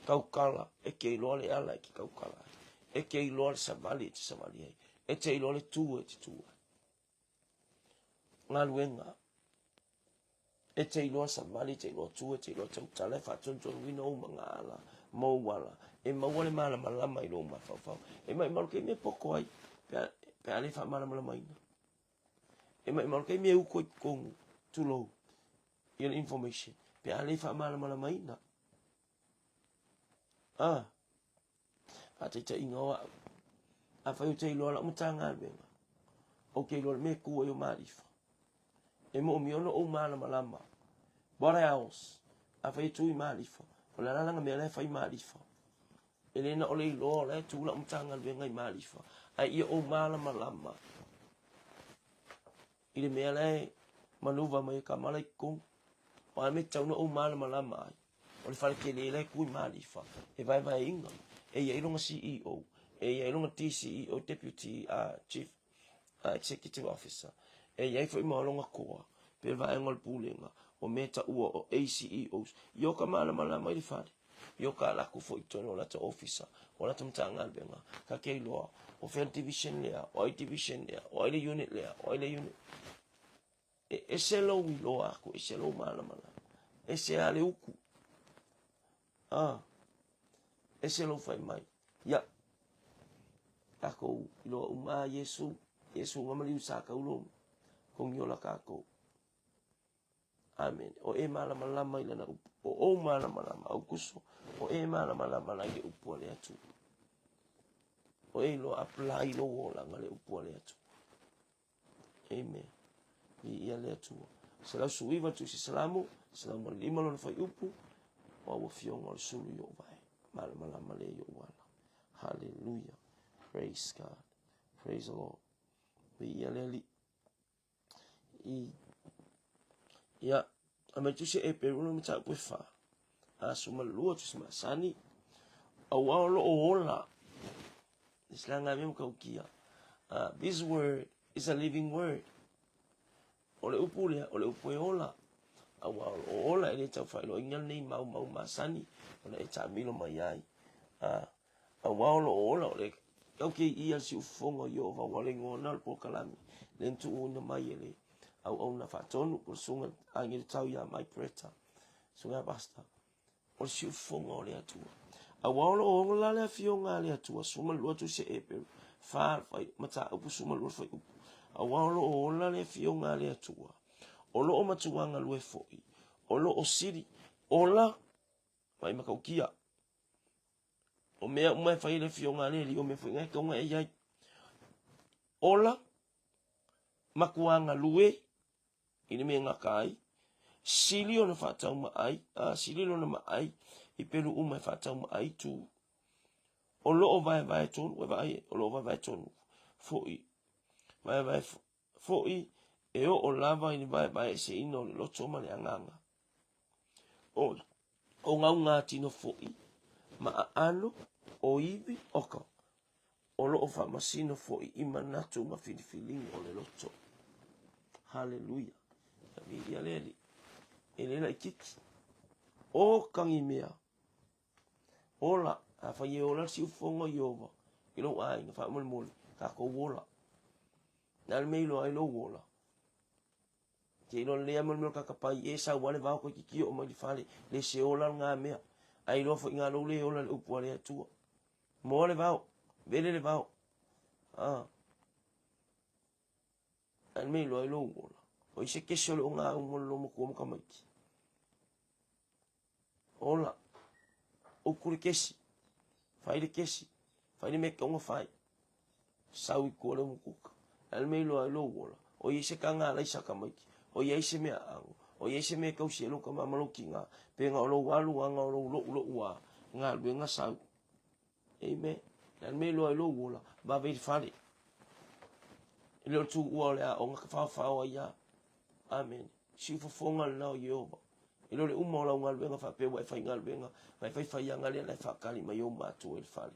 Taukala, e te iloa le ala e te taukala ai. E te iloa le savali e te savali ai. E te iloa le tū e te tū ai. Galuega, e te iloa savali, e te iloa tū, e te iloa tautala, e faatonutonuina ou magaala ma ou ala, e maua le malamalama i lou mafaufau. E maumau ke mea poko ai, pe a, pe a le faamalamalamaina. E maumau ke mea uko i totonu, tulou, ia le information, pe a le faamalamalamaina. Ah, faataitaiga o au, afai ou te iloa lau Matagaluega, ou te iloa le mea e tu ai o Malifa. E moomia ona ou malamalama. What else? Afai e tu i Malifa, o le a la lana mea la e fai i Malifa? E le na o le iloa o la e tu lau Matagaluega i Malifa, ae ia ou malamalama i le mea la e manuva mai e kamala i totonu. O a mea e tatau ona ou malamalama ai, o le fale tele la e tu i Malifa, e vaevaeina, e i ai lona CEO, e i ai lona DCEO, Deputy uh, Chief uh, Executive Officer, e i ai foi ma lona toa, pe vaega o le pulega, o mea taua o ACEOs, i o ka malamalama i le fale. I o ka laku foi i totonu o lata ofisa, o lata Matagaluega, ka te iloa, o fea le division lea, o ai division lea, o ai le unit lea, o ai le unit. E ese lou iloa aku, ese lou malamalama, ese lava le uku. Ah, ese lou fai mai. Ia, takou iloa uma a Iesu, Iesu nga maliu sa kaulo, kongi ola kakou. Amene. O e malamalama i lana upu. O ou malamalama, Aukuso, o e malamalama la i le upu a le Atua. O e iloa apply lou olaga le upu a le Atua. Amen. Viia le Atua. 119 tusi Salamu, 105 lona fuaiupu, o au afioga o le sulu i ou vae. Malamalama le i ou ala. Hallelujah. Praise God. Praise the Lord. Viia le Alii. I, ia, a mai tusi e peru no mataupu e wha. A suma lua tusi masani. Aua o loo ola. Islanga me mkaukia. Uh, this word is a living word. O le upu lea, o le upu e ola. Aua o loo ola e le tau whailoa lenei mau mau masani. Ona e taamilo mai ai. Uh, Aua o lo o ola o le LKE a le Siufofoga o Ieova ua le igoa na o le polokalame lea na tuuina mai e le auauna faatonu po o le Susuga Agelo Tau ia Mike Bretta, Susuga Pastor, o le Siufofoga o le Atua. Aua o lo o ola le afioga a le Atua, 12 tusi a Eperu, 4 fai, mataupu 12 fuaiupu. Aua o lo o ola le afioga a le Atua, o lo o matua galue foi, o lo o sili, ola, mai matautia. O mea uma e fai e le afioga a le Alii, o mea foi na e tatau ona e i ai. Ola, matua galue i le mea e gata ai, sili ona faataumaai, a, sili lona maai i pelu uma e faataumaai tu. O lo o vaevae tonu, e vaai, o lo o vaevae tonu. foi vaevae foi e oo lava i le vaevaeeseina o le loto ma le agaga. O, o gaugatino foi ma aano o ivi oka o loo faamasino foi i manatu ma filifiliga o le loto. Haleluia. Viia le Alii. E le laititi. O kagimea. Ola. Afai e ola le siufofoga o Ieova i lou aiga, faamolemole, tatou ola. Le a le mea e iloa ai lou ola? Te iloa lelei lava mo le mea o le kakapai e sau lava le vao toeitiiti oo mai le fale, le se ola lena mea. Ae iloa foi ina lou le ola i le upu a le Atua. Moa le vao, vele le vao. Ah. Ae le mea iloa ai lou ola. O i se kesi o le ogaumu o le loomatua ma tamaiti. Ola. Utu le kesi. Fai le kesi. Fai le mea e tatau ona fai. Sau i tua le umukuka. Le a le mea e iloa ai lou ola? O i ai se taga a laisa tamaiti? O i ai se mea aano? O i ai se mea e tausi ai lou tama ma lou tina? Pe na o lou alu a na o lou loulou a galuega sau. Amen. Le a le mea e iloa ai lou ola? Vave i le fale. E le o le tuua o le aoga ka faofao ai a. Amen. Siufofoga lena o Ieova. E le o le uma o lau galuega faapea ua e faigaluega, na e faifaiaga lea na e faatali mai ou matua i le fale.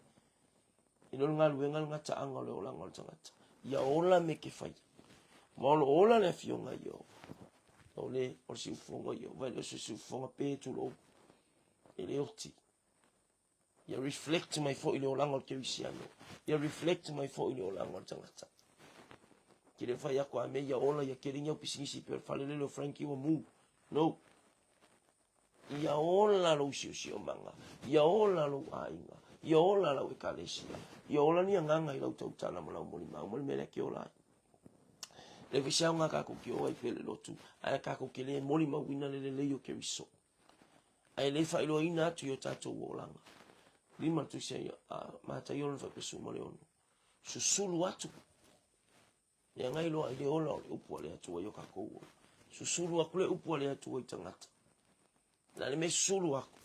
E le o le galuega le gataaga o le olaga o le tagata. Ia ola me ke faia. Ma o lo ola le afioga i Ieova. O le, o le siufofoga o Ieova, e le o se siufofoga pe tulou. E le oti. Ia reflect mai foi le olaga o le kerisiano. Ia reflect mai foi le olaga o le tagata. Ke le fai atu a mea ia ola ia kele ni au pisinisi pe o le fale lele o Frankie ua mu. No. Ia ola lou siosiomaga, ia ola lou aiga, ia ola lau ekalesia, ia ola ni agaga i lau tautala ma lau molimau ma le mea lea ke ola ai. Le foi se aoga kākou ke o ai pea le lotu, ae kākou ke le molimauina le lelei o Keriso. Ae le faailoaina atu i o tātou olaga. Lima le tusi ai a Mataio lona fuaipesu ma le ono. Susulu atu. Le agai loa i le ola o le upu a le Atua i o kākou ola. Susulu aku le upu a le Atua i tagata. Na le mea susulu aku.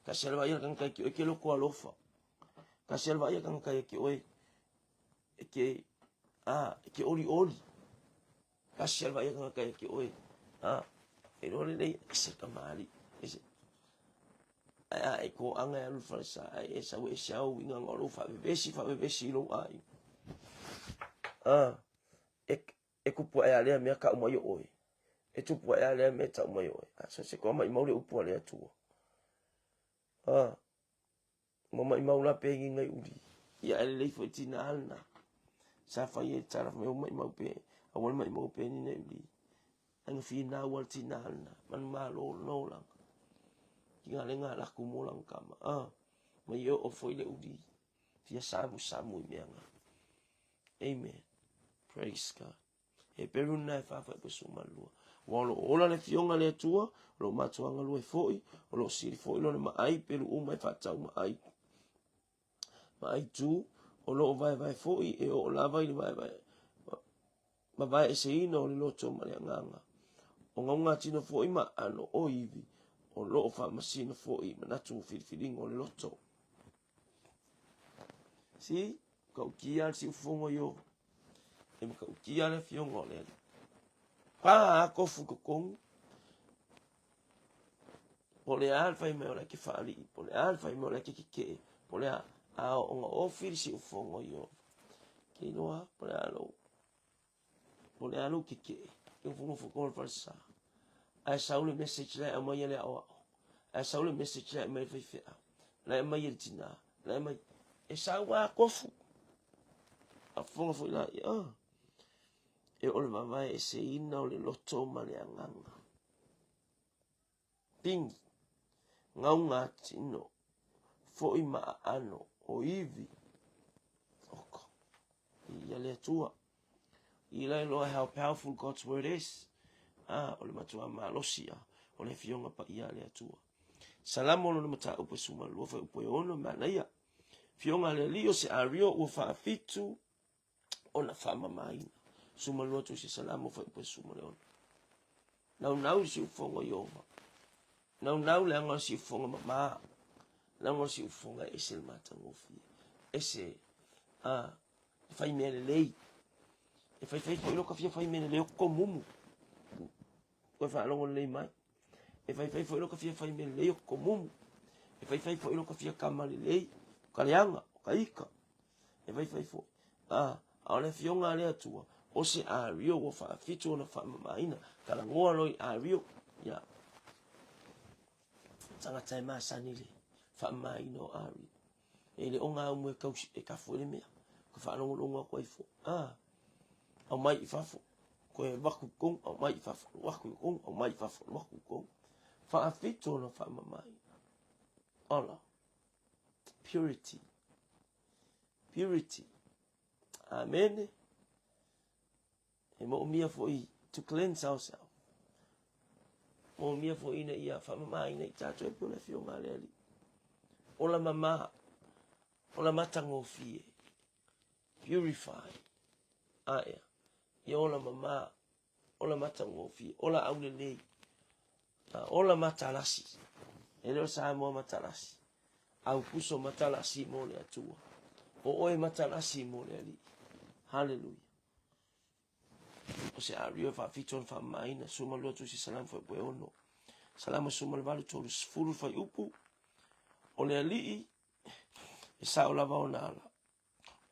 Kasi a le vaai a le tagata e ke oe ke loko alofa. Kasi a le vaai a le tagata e ke oe e ke a e ke oli oli. Kasi a le vaai a le tagata e ke oe a e loa lelei ese kamali'i ese ae a e koaga e alu i le falesa ae e sau e ese au uiga na o lou faavevesi faavevesi i lou aiga a e e tupu ae a lea mea tau mai o oe e tupu ae a lea mea tau mai o oe a so se toa maimau le upu a le Atua a Ua maimau la pe ngingai uli. Ia ae lelei foi tina lena. Sa fai e tala fai mai ua maimau pe aua le maimau pe ngingai uli. Ai na finau a le tina lena. Manumalo lona olaga. Tinga le ngalaku mo lana tama. Ah, ma i oo foi le uli. Fia samusamu i mea nga. Amen. Praise God. Heperu lena e 4:12. Aua o lo o ola le Afioga a le Atua, o lo o matuaga lua foi, o lo o sili foi lona maai pelu uma e faatatau maai maai tu, o lo o vaevae foi e oo lava i le vaevae mavaeeseina o le loto ma le agaga. O gaugatino foi ma aano o ivi, o lo o faamasino foi i manatu o filifiliga o le loto. See? Matautia le siufofoga o Ieova. E matautia le afioga o le Alii. Pa a tofu i totonu. Po o le a le fai mai o la e ke faalii, po o le a le fai mai o la e ke kekee, po o le a, a ona ofi le siufofoga o Ieova. Ke iloa, po o le a lou, po o le a lou kekee, ke nofonofo i totonu o le falesa. Ae sau le message la e aumai e le aoao. Ae sau le message la e aumai e le faifeau. La e aumai e le tina. La e aumai. E sau a tofu. A fofoga foi la ia. Ah. E o le vavaeeseina o le loto ma le agaga. Pigi, gaugatino, foi ma aano o ivi. Oko. Ia le Atua. I la iloa how powerful God's word is. Ah, o le matua malosi a o le afioga paia a le Atua. Salamo lona mataupu e sumalua fuaiupu e ono manaia. Fioga a le Alii o se ario ua faafitu ona faamamaina. Sumalua atu se Salamo fuaiupu e suma le ono. Naunau i le siufofoga o Ieova. Naunau leaga o le siufofoga mama. Leaga o le siufofoga e ese le matagofie. Ese a. E fai mea lelei. E faifai foi loka fia fai mea lelei o komumu. Koe faalogo lelei mai. E faifai foi loka fia fai mea lelei o komumu. E faifai foi loka fia kama lelei, o ka leaga, o ka ika. E faifai foi. A, a o le afioga a le Atua, o se ario ua faafitu ona faamamaina. Talagoa loa i ario. Ia. Tagata e masani le faamamaina o ario. E le o gaumu e kausi, e kafu ai le mea. Ka faalogologo atu ai foi. A, aumai i fafo. Koe alu atu i totonu, aumai i fafo, alu atu i totonu, aumai i fafo, alu atu i totonu. Faafitu ona faamamaina. Ola. Purity. Purity. Amene. E moomia foi to cleanse ourselves. Moomia foi ina ia faamamaina i tatou e pei o le Afioga a le Alii. Ola mama, ola matagofie. Purify. Aea. Ia ola mama, ola matagofie, ola aulelei. Ola matalasi. E le o Samoa matalasi. Aupuso matalasi mo le Atua. O oe matalasi mo le Alii. Haleluia. O se ario e faafito ona faamamaina, 12 tusi Salamo fuaiupu e 6. Salamo 18, 30 fuaiupu. O le Alii e sao lava ona ala,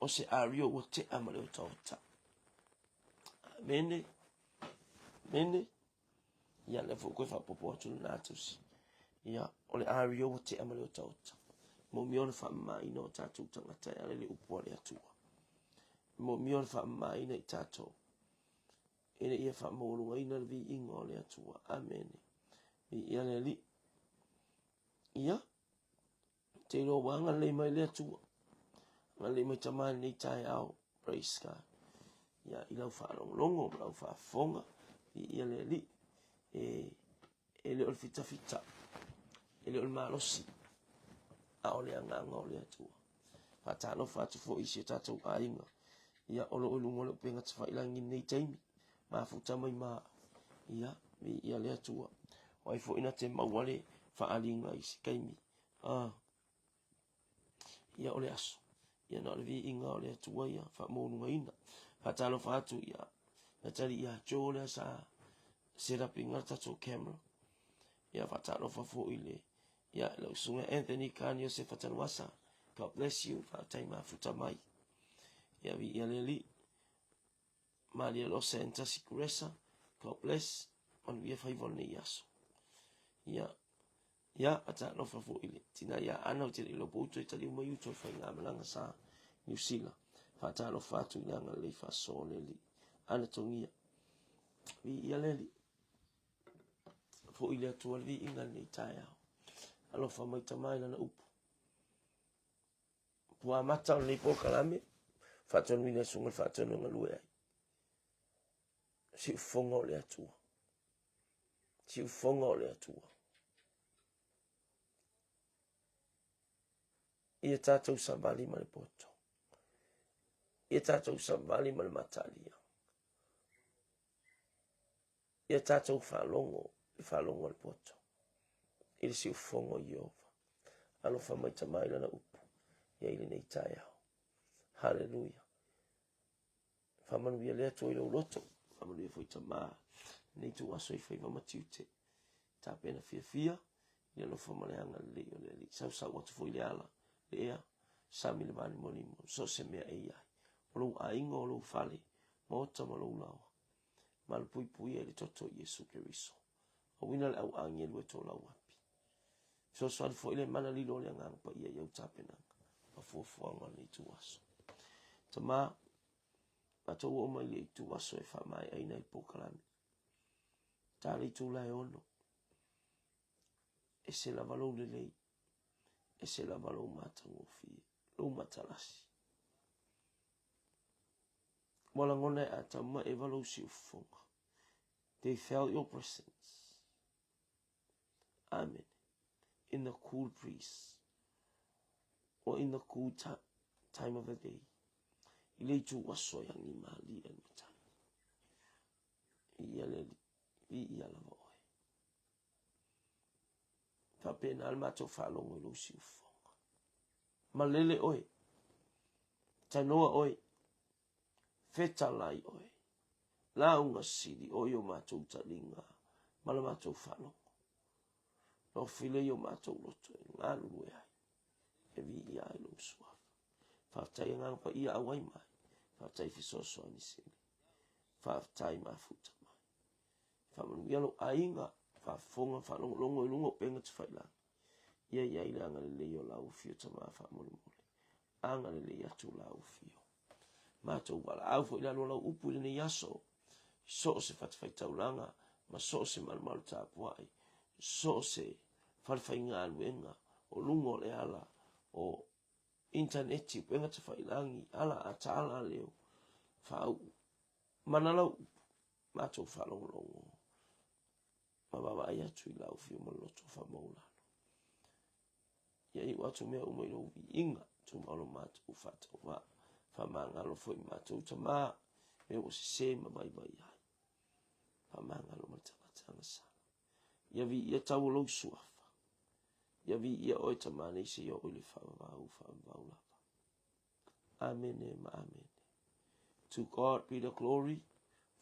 o se ario ua tea ma le otaota. Amene. Amene. Ia, lea foi koe faapopo atu lena tusi. Ia, o le ario ua tea ma le otaota. Moomia ona faamamaina o tatou tagata e ala i le upu a le Atua. Moomia ona faamamaina i tatou ina ia faamaualugaina le viiga o le Atua. Amene. Viia le Alii. Ia, te iloa ua agalelei mai le Atua. Agalelei mai Tama i lenei taeao. Praise God. Ia, i lau faalogologo ma lau faafofoga, viia le Alii. E, e le o le fitafita, e le o le malosi, a o le agaga o le Atua. Faatalofa atu foi i si o tatou aiga, ia, o lo o i luga o le upega tafailagi i lenei taimi, mafuta mai ma, ia, viia le Atua. O ai foi na te maua le faaaliga i se taimi, ah, ia o le aso, ia na o le viiga o le Atua ia faamaualugaina. Faatalofa atu ia Natali ia Joe lea sa set up ina le tatou camera. Ia faatalofa foi le ia lau susuga Anthony Khan Iosefa Tanuasa. God bless you. Faafetai mafuta mai. Ia viia le Alii. Malia Losa and Tasi Kuresa. God bless. Manuia faiva o lenei aso. Ia, ia, faatalofa foi i le tina ia Ana o te le iloa po uto i taliu mai uto i faigamalaga sa Niu Sila. Faatalofa atu i le agalelei faasoa o le Alii. Ana Togia. Viia le Alii. Foi le Atua le viiga i lenei taeao. Alofa mai Tama i lana upu. Puamata o lenei polokalame, faatonuina e Susuga le faatonu e galue ai. Siufofoga o le Atua. Siufofoga o le Atua. Ia tatou savali ma le poto. Ia tatou savali ma le matalia. Ia tatou faalogo i faalogo a le poto i le siufofoga o Ieova. Alofa mai Tama i lana upu ia i lenei taeao. Haleluia. Faamanuia le Atua i lou loto. Faamanuia foi Tama lenei ituaso i faiva ma tiute. Tapena fiafia i le alofa ma le agalelei o le Alii. Sausau atu foi le ala, le ea, sami le vanimonimo, so o se mea e i ai. O lou aiga, o lou fale, maota ma lou laoa. Malupuipuia i le toto o Iesu Keriso. Auina le au agelu e tolau api. Fesoasoani foi le mana lilo o le Agaga Paia i au tapenaga ma fuafuaga o lenei ituaso. Tama, matou oo mai i le ituaso e faamaeaina ai polokalame. Ta le itula e 6. Ese lava lou lelei, ese lava lou matagofie, lou matalasi. Ua lagona e Atamu ma Eva lou siufofoga. They felt your presence. Amen. In the cool breeze. Or in the cool time of the day. I le itu aso e angi malie le matagi. I ia le i ia lava oe. Faapena le matou faalogo i lou siufofoga. Malele oe. Tanoa oe. Fetalai oe, lauga sili oe i o matou taliga ma la matou faalogo. Lofi lea i o matou loto e galulue ai, e viia ai lou suafa. Faafetai Agaga Paia auai mai, faafetai fesoasoani sili, faafetai mafuta mai. Faamanuia lou aiga, faafofoga faalogologo i luga o upega tafailagi. Ia i ai le agalelei o lau afio Tama faamolemole. Agalelei atu lau afio. Matou valaau foi i lalo o lau upu i lenei aso, i so o se fatafaitaulaga ma so o se malumalu tapuai, so o se falefaigaluega o luga o le ala o initaneti, upega tafailagi, ala ataala leo, faauu mana lau upu, matou faalogologo ma vaavaai atu i lau afio ma le loto faamaualalo. Ia iu atu mea uma i lou viiga, tumau lo matou faatauvaa, faamagalo foi matou tama, mea ua sese ma vaivai ai. Faamagalo ma le tagata agasala. Ia viia tau o lou suafa. Ia viia oe tama nei seia oo i le faavavau faavavau lava. Amene ma amene. To God be the glory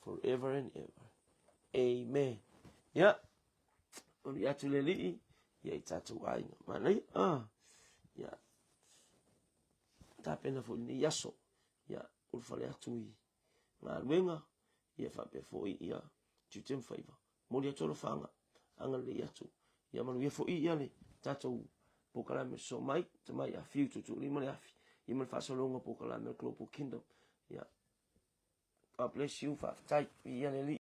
forever and ever. Amen. Ia, manuia atu le Alii, ia i tatou aiga. Manaia. Ah. Ia, tapena foi lenei aso. Ia, ulufale atu i galuega, ia faapea foi ia tiute ma faiva. Momoli atu alofaga, agalelei atu. Ia manuia foi ia le tatou polokalame o so mai, tamai afiu tuutuulima le afi, ia ma le faasologa o polokalame o le Global Kingdom. Ia, God bless you, faafetai, viia le Alii.